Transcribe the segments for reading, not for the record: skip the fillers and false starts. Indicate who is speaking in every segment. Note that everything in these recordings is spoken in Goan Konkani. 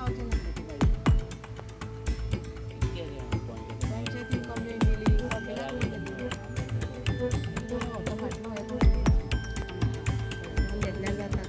Speaker 1: जावचें नासलें तें बाई. पंचायतीन कंप्लेन दिली, कंप्लेनाक वयता ती. तो फाटलो हें करून घेतल्यार जाता.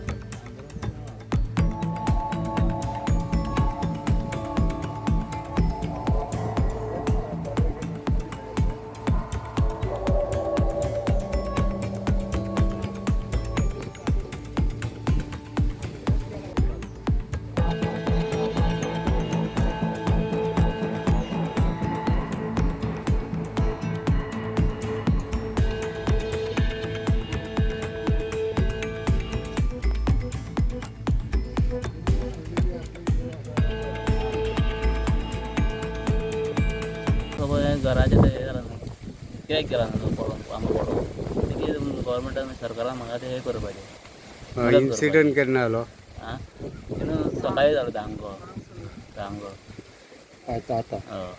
Speaker 2: बाबा हें घराचें तें हें जालां न्हू, क्रॅक गेला न्हू पडोन आमकां पडोन ते कितें गव्हर्मेंटान सरकारान म्हाका तें हें करपाचें, मदत करपाची.
Speaker 3: इन्सिडंट केन्ना जालो?
Speaker 2: आं, तेन्ना सकाळी जालो 10क 10क.
Speaker 3: आतां आतां?
Speaker 2: हय,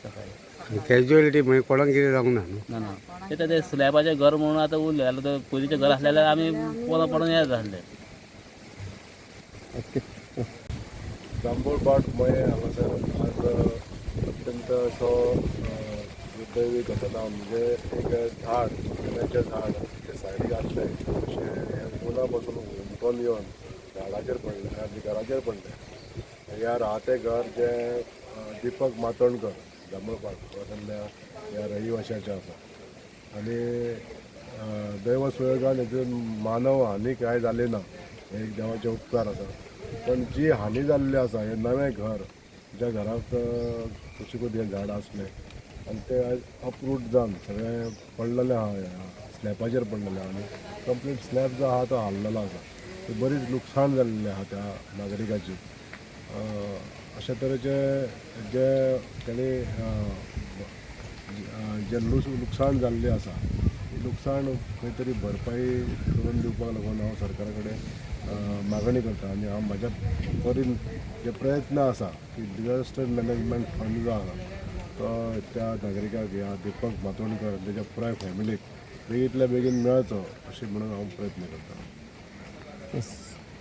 Speaker 2: सकाळी.
Speaker 3: कॅज्युअलिटी म्हणजे कोणाक कितें जावंक ना न्हू?
Speaker 2: ना ना, ते ते स्लॅबाचें घर म्हणून आतां उरलें, जाल्यार ते पयलींचें घर आसलें जाल्यार आमी पोंदा पडोन येत आसले.
Speaker 3: ओके.
Speaker 4: जांबूळपाट मयें हांगासर आज अत्यंत असो दुर्दैवी घटना, म्हणजे एक झाड, आंब्याचें झाड तें सायडीक आसलें अशें हें उना पासून हुमटून येवन झाडाचेर पडलें आनी घराचेर पडलें. ह्या राहतें घर जें दिपक मातोणकर जांबूळपाट हांगासरल्या ह्या रहिवाशाचें आसा आनी दैव सुयोगान हेतून मानव हानी कांय जाली ना, हे एक देवाचे उपकार आसा. पण जी हानी जाल्ली आसा, हें नवें घर ज्या घराक कुशीकूच हें झाड आसलें आनी तें आयज अपरूट जावन सगळें पडलेलें आहा, स्लॅपाचेर पडलेलें आहा आनी कंप्लीट स्लॅब जो आहा तो हाल्लेलो आसा. ती बरीच लुकसाण जाल्लें आहा त्या नागरिकाची. अशा तरेचे जे तेणी जे लुकसाण जाल्लें आसा ती लुकसाण खंय तरी भरपाई करून दिवपाक लागून हांव सरकारा कडेन मागणी करता आनी हांव म्हाज्या परीन जे प्रयत्न आसा की डिजास्टर मॅनेजमेंट फंड जो आसा तो त्या नागरिकाक, ह्या दिपक मातोणकर तेच्या पुराय फॅमिलीक बेगींतल्या बेगीन मेळचो अशें म्हणून हांव प्रयत्न करता.
Speaker 3: बस.